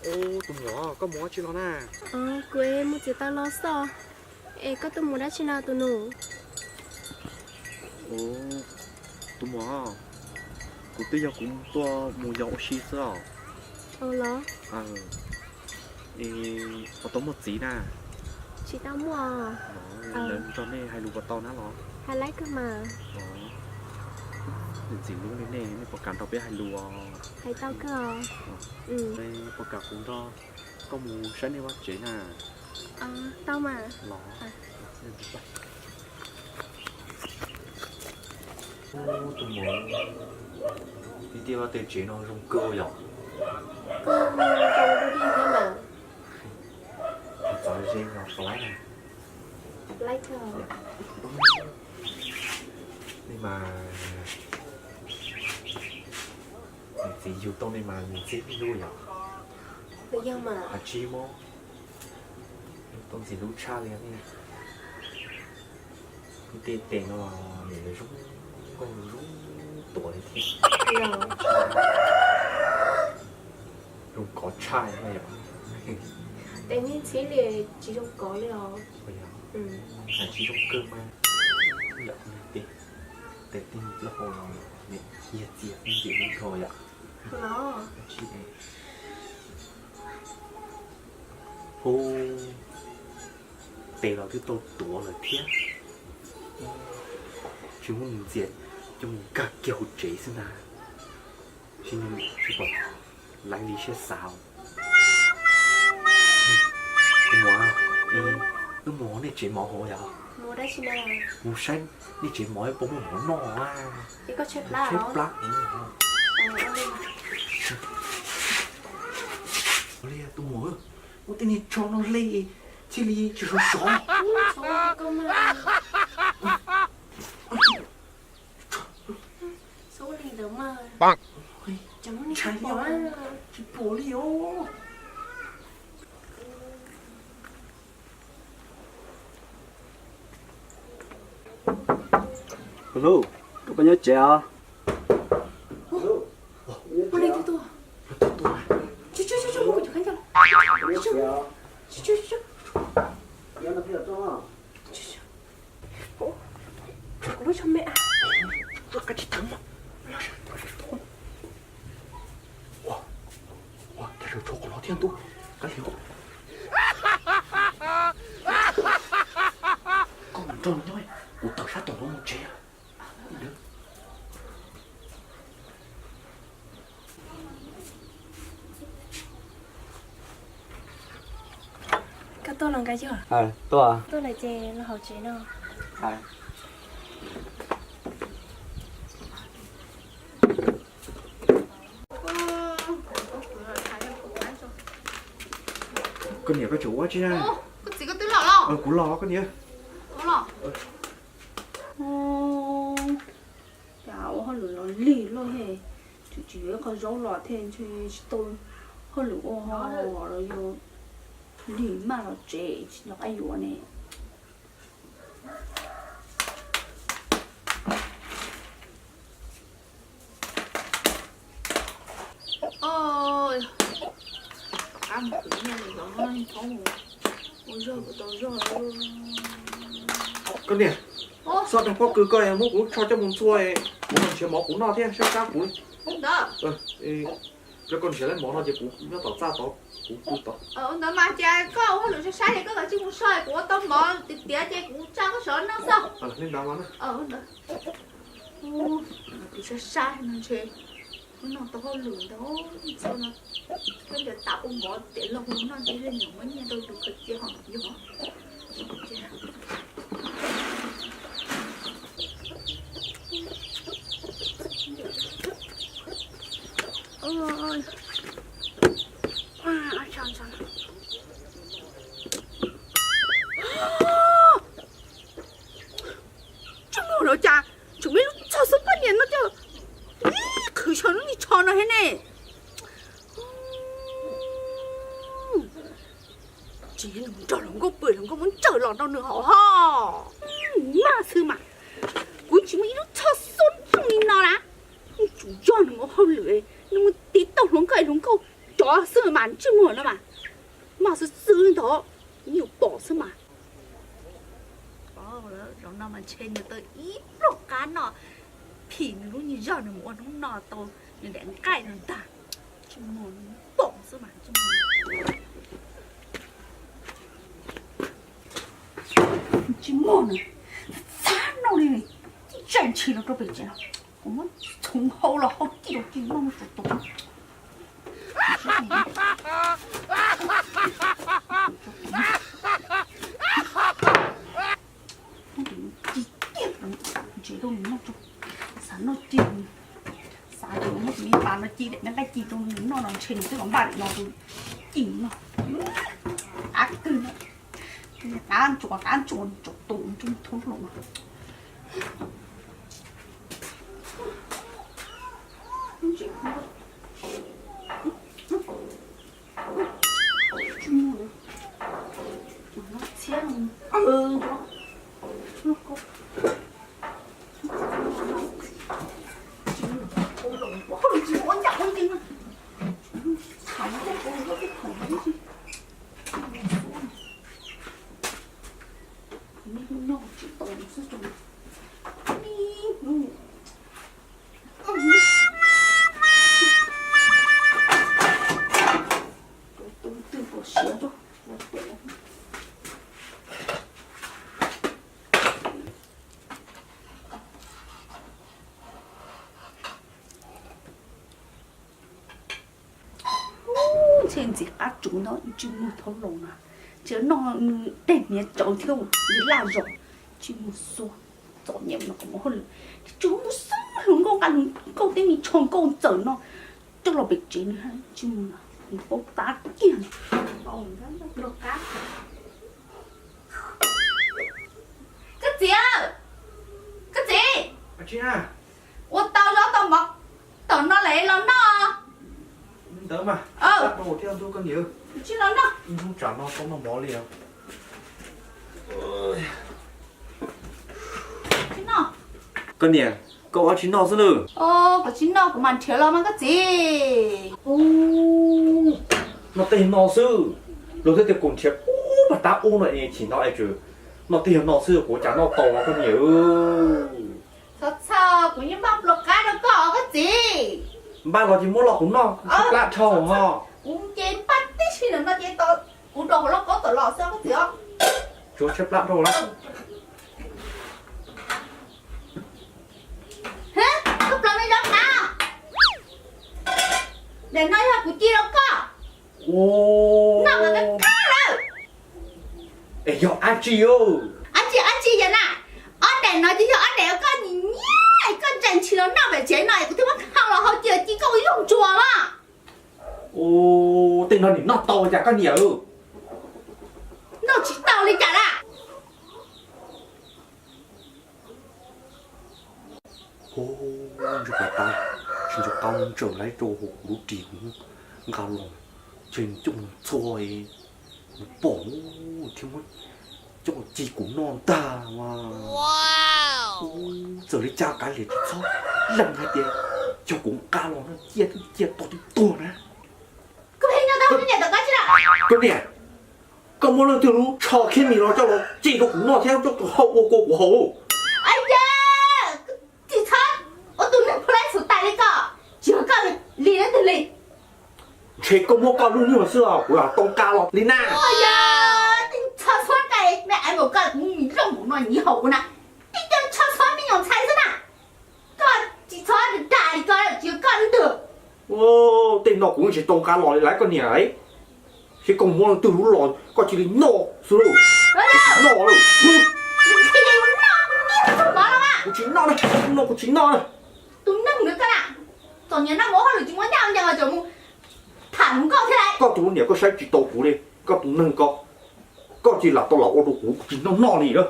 Ub, tus muam, koj mus ua dab tsi los na? Kuv es mus txiav taws los xwb. Es koj tuaj mus dab tsi na tus nus? Ub, tus muam, kuv twb yog kuv tuaj mus yos ua si xwb os. Los? Es puas tau muaj txiv na? Tsis tau muaj. Lawv nrog nej hais lus puas tau na los? Hais laiv kawg mas. Ntxim hlub li nej, nej puas kam nrog peb hais lus? Hais tau kawg. Puas kam kuv nrog koj mus saib nej vaj tsev na? Tau mas. Los. Tus muam, ib tiaj vaj tej tsev no zoo kawg yom? Txav ze no laib na. Nej mas, niam txiv yug tau nej mas ntxim hlub yom? Yog mas. Has tsis mob, tau ntxim hlub tshaj li nej. Tej tes no nws zoo nkauj zoo tuav li thiab. Zoo kov tshaj na yom. Tes nej ntxhib li tsis zoo kov li os. Has tsis zoo kawg mas. Yom, tes, tes tej plaub hau no, yog txias ntxim hlub dhau yom. Hu, tes los twb tau tuav lawm thiab. Tsis muaj mus ntxias, coj mus nkag kiag hauv tsev xwb ntag. Tsis, tsis pom laiv li siab xav. Tus muam, wb mus nej tsev mov hauv yom? Mus saib nej tsev mov puas muaj mov noj. Tshaib plab. Tus muam, muab tej niag tsho no hle thiaj li tsis sov sov. Ntshai, tsis pom li os. Hello, koj puas nyob tsev os? Kuv lub tsho me a. Ua, ua, cas sawv tshuav qhov no thiab ntuj, qab hli. Koj mus nrog nws nyob, kuv tawm sab tom no mus tsev. Koj tuaj los nkag yog? Tuaj. Tuaj lawm ces los hauv tsev no. Koj niam, koj tseem ua dab tsi na? Koj txiv, koj twb los los? Kuv los koj niam. Cas ua hauj lwm los lig luaj he, tseem tsis yuav ib qho zaub los thiaj ntshe tsis tau hauj lwm ua ho los yog lig maj los tsev tsis nco qab yuav ne. Rov qab mus khwv nyiaj li los no thaub mus ua zog kuv tau zog. Koj niam, txhob dag pob kws, koj muab kuv lub tsho coj mus ntxhua, kuv nrhiav mov kuv noj thiab, sab sab kuv li. Coj koj nrhiav lawm mov no ces kuv nyob tom txaj tod, kuv pw tod. Ntawd mas ces koj ua hauj lwm sab sab ces koj kav tsij mus so, kuv ua tau mov tiav tiav ces kuv tsa koj sawv noj xwb. Li ntawd mas na. Kuv sab sab no ntshe kuv noj tau hauj lwm ntau txog no, koj ntiav tas ua mov tiav los hu noj ces ib leeg nyiam muab nyiaj rau yus khaws cia hom yog. Tsis muaj los cas, tseem muaj ib lub tsho xoob poj niam no coj ib qhwv xyov lub niag tsho no thiab ne. Tsis yog nws mus nrog hluas nkauj pw, hluas nkauj muab ntsawm los rau nws haus ho. Maj xwb mas, kuv tsis muaj ib lub tsho xoob poj niam no na. Tsum yog nws mus hauj lwm, nws mus tiv tauj hluas nkauj es hluas nkauj cov Pov xwb mas ntsej muag no mas, maj xwb xwb ntag, nyuam pom xwb mas. Pov lawm, zaum no mas ntshe nws tau ib pluag qab noj, phim nws lub nyuag zog nws mus ua hnub no tau nws daim nqaij no ntag. Ntsej muag pom xwb mas ntsej muag. Ntsej muag nws txhob noj li, tib tsam ntshe los rau pem tsev no, kuv muab txhoov hau los hau tij rau tij noj tsuag tus. Ci tiag, ntsev rau nws noj tsuag, xav noj ci, xav tias muab tus me pas no ci daim nqaij ci rau nws noj no ntshe nws twb los npaj daim no rau ci noj. Qab kawg no, qab ntsuas qab ntsuas tsuag tus ntsej muag thoob hlo no. Ntshe ntxiv qab tsuv ntawd ntsej muag thoob hlo no, tsis noj tej hniav tsawv thiab laj zos, ntsej muag xuab txom nyem no kom mus hauj lwm, tsis mus xwb hluas nkauj nqa hluas nkauj tej me tsho nkauj ntxawm no coj los pem tsev nws ntsej muag no, paub tab kiag. Koj txiv, koj txiv, ua tau zaub tau mov tom no lawm los noj. Ntawd mas, tab rau thiab ntuj koj niam. Tsis los noj. Ib hnub tsam no tau noj mov li. Koj niam, koj ua tsis noj xwb lawm. Kuv tsis noj, kuv mam nrhiav los mas koj txiv. Noj tej no xwb, luag thiaj tias kuv nrhiav ub pag tab ub no es chim no es tseem noj tej no xwb, kuv cas noj tau koj niam. Txhob txhawj, kuv yeej npaj pluas qab rau koj koj txiv. Npaj los ces muab los kuv noj, kuv tshaib plab dhau ho. Kuv ces npaj tib si ntawm no ces kuv rau hauv lauj kaub tom los xwb koj txiv os. Tsuav tshaib plab dhau lawm. Koj plaub me zaub qab, daim no yog kuv ci rau koj. Noj mas kab kab lawm. Es yog dab tsi? Dab tsi dab tsi yog na, ob daim no ces yog ob daim uas koj nyiam nyiam, koj ntshai ntshis los noj pem tsev no es kuv thiaj muab hau los hau cia ci koj ua yooj tsuas mas. Tej no nim noj tau cas koj niam? Noj tsis tau li cas na. Ntsuag pov tab, tsis ntsuag qab ntsaws lawm rau hauv kuv lub ris kuv nqa los, ces nws coj mus txhua, kuv pom thiab muab coj ci kuv noj ntag mas. Txawm li cas kav liam tsis txhob lees hais tias yog kuv nqa los no cia twb cia tuag twb tuag na. Koj niam, koj muab leej twg lub tsho khiab mis los coj los ci rau kuv noj thiab coj tus hau ua kua kuv haus. Tsis txhob ua tus neeg phu laib xu tais li koj, tsis yog koj li leej twg li. Ntshe koj muab koj lub nyuag xwb os, kuv lam tau nqa los li na. Tsis txhob txhob tais me aiv npaum koj, kuv nyob npaum no nyiv haus kuv na. Tib co tsis txhob txhob me nyuam ntxhais xwb na. Koj tsis txhob dag li koj, tsis yog koj li ntag. Tej no kuv yeej tsis tau nqa los li lawm koj niam. Seb koj muab leej twg lub los koj cia li noj xwb lauj. Noj lauj. Kuv tsis noj na, no kuv tsis noj na. Tus neeg ntawd koj na, txom nyem noj mov hauj lwm tsis muaj ncaj ncees los tseem mus tham hluas nkauj thiab lauj. Koj tus niam koj saib tsis taus kuv li, koj tus neeg ko, koj cia li lam tau lam ua rau kuv, kuv tsis noj noj li lawm.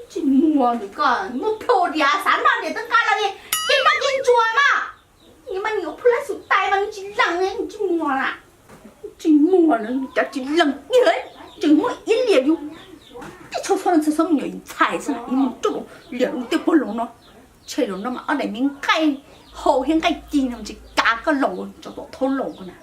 Tsis muaj nws koj muaj plhu diav xav noj diav twb nqa los li, ces noj ces ntsuas mas. Nws mas nws phu laib xu tais mas nws tsis lees, tsis muaj na. Tsis muaj na, cas tsis lees kiag, tseem muaj ib liam yus tib txhua txhua txhua me nyuam ntxhais xwb na, ib mus rau liam lub tej puag laus no. Ntshe zaum no mas ob daim me nqaij hau thiab nqaij ci no tsis kav koj laus, tsov tom thauj laus ko na.